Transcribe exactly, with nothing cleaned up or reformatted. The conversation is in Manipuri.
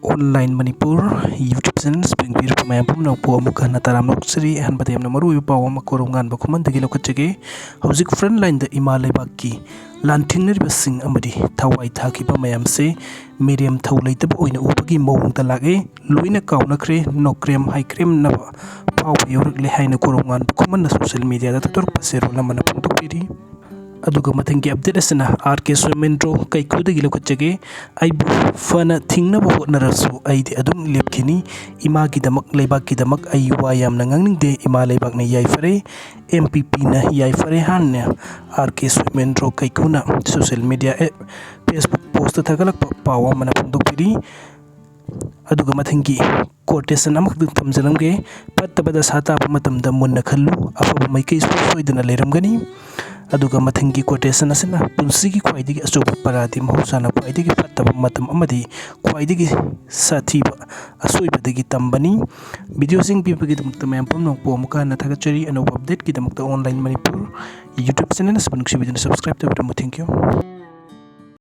Online Manipur YouTube channel ꯁꯤꯕꯤꯡꯕꯤꯔꯤꯕ ꯃꯌꯥꯝ ꯄꯨꯝꯅꯃꯛꯄꯨ ꯑꯃꯨꯛ ꯍꯟꯅ ꯇꯔꯥꯝꯅ ꯑꯣꯛꯆꯔꯤ꯫ ꯑꯍꯥꯟꯕꯗ ꯌꯥꯝꯅ ꯃꯔꯨ ꯑꯣꯏꯕ ꯄꯥꯎ ꯑꯃ ꯀꯣꯔꯣꯝ ꯉꯥꯟꯕ ꯈꯨꯃꯟꯗꯒꯤ ꯂꯧꯈꯠꯆꯒꯦ꯫ ꯍꯧꯖꯤꯛ front line ꯗ ꯏꯃꯥ ꯂꯩꯕꯥꯛꯀꯤ ꯂꯥꯟꯊꯦꯡꯅꯔꯤꯕꯁꯤꯡ ꯑꯃꯗꯤ ꯊꯋꯥꯏ ꯊꯥꯈꯤꯕ ꯃꯌꯥꯝꯁꯦ ꯃꯤꯔꯦꯝ ꯊꯧ ꯂꯩꯇꯕ ꯑꯣꯏꯅ ꯎꯕꯒꯤ ꯃꯑꯣꯡꯗ ꯂꯥꯛꯑꯦ꯫ ꯂꯣꯏꯅ ꯀꯥꯎꯅꯈ꯭ꯔꯦ, ꯅꯣꯀ꯭ꯔꯦꯝ ꯍꯥꯏꯀ꯭ꯔꯦꯝꯅꯕ ꯐꯥꯎꯕ ꯌꯧꯔꯛꯂꯦ ꯍꯥꯏꯅ ꯀꯣꯔꯣꯝ ꯉꯥꯟꯕ ꯈꯨꯃꯟꯅ social media ꯗ ꯊꯥꯗꯣꯔꯛꯄꯁꯦ ꯔꯣꯜ ꯑꯃꯅ ꯐꯣꯡꯗꯣꯛꯄꯤꯔꯤ꯫ ꯑꯗꯨꯒ ꯃꯊꯪꯒꯤ update ꯑꯁꯤꯅ ꯑꯥꯔ ꯀꯦ ꯁꯣꯃꯦꯟꯗ꯭ꯔꯣ ꯀꯩꯀꯨꯗꯒꯤ ꯂꯧꯈꯠꯆꯒꯦ꯫ ꯑꯩꯕꯨ ꯐꯅ ꯊꯤꯡꯅꯕ ꯍꯣꯠꯅꯔꯁꯨ ꯑꯩꯗꯤ ꯑꯗꯨꯝ ꯂꯦꯞꯈꯤꯅꯤ꯫ ꯏꯃꯥꯒꯤꯗꯃꯛ, ꯂꯩꯕꯥꯛꯀꯤꯗꯃꯛ ꯑꯩ ꯋꯥ ꯌꯥꯝꯅ ꯉꯥꯡꯅꯤꯡꯗꯦ꯫ ꯏꯃꯥ ꯂꯩꯕꯥꯛꯅ ꯌꯥꯏꯐꯔꯦ, ꯑꯦꯝ ꯄꯤ ꯄꯤꯅ ꯌꯥꯏꯐꯔꯦ ꯍꯥꯏꯅ ꯑꯥꯔ ꯀꯦ Somendro ꯀꯩꯀꯨꯅ social media app Facebook post ꯊꯥꯒꯠꯂꯛꯄ ꯄꯥꯎ ꯑꯃꯅ ꯐꯣꯡꯗꯣꯛꯄꯤꯔꯤ꯫ ꯑꯗꯨꯒ ꯃꯊꯪꯒꯤ quotation ꯑꯃꯈꯛꯇꯪ ꯊꯝꯖꯔꯝꯒꯦ꯫ "ꯐꯠꯇꯕ ꯗꯁꯥ ꯇꯥꯕ ꯃꯇꯝꯗ ꯃꯨꯟꯅ ꯈꯜꯂꯨ, ꯑꯐꯕ ꯃꯥꯏꯀꯩꯁꯨ ꯁꯣꯏꯗꯅ ꯂꯩꯔꯝꯒꯅꯤ"꯫ ꯑꯗꯨꯒ ꯃꯊꯪꯒꯤ quotation ꯑꯁꯤꯅ, "ꯄꯨꯟꯁꯤꯒꯤ ꯈ꯭ꯋꯥꯏꯗꯒꯤ ꯑꯆꯧꯕ ꯄꯔꯥꯗꯤ ꯃꯍꯧꯁꯥꯅ ꯈ꯭ꯋꯥꯏꯗꯒꯤ ꯐꯠꯇꯕ ꯃꯇꯝ ꯑꯃꯗꯤ ꯈ꯭ꯋꯥꯏꯗꯒꯤ ꯁꯥꯊꯤꯕ ꯑꯁꯣꯏꯕꯗꯒꯤ ꯇꯝꯕꯅꯤ"꯫ Video ꯁꯤꯡ ꯄꯤꯕꯒꯤꯗꯃꯛꯇ ꯃꯌꯥꯝ ꯄꯨꯝꯅꯃꯛꯄꯨ ꯑꯃꯨꯛꯀ ꯍꯟꯅ ꯊꯥꯒꯠꯆꯔꯤ꯫ ꯑꯅꯧꯕ update ꯀꯤꯗꯃꯛꯇ Online Manipur YouTube channel ꯑꯁꯤꯕꯨ ꯅꯨꯡꯁꯤꯕꯤꯗꯨꯅ subscribe ꯇꯧꯕꯤꯔꯝꯃꯨ꯫ Thank you꯫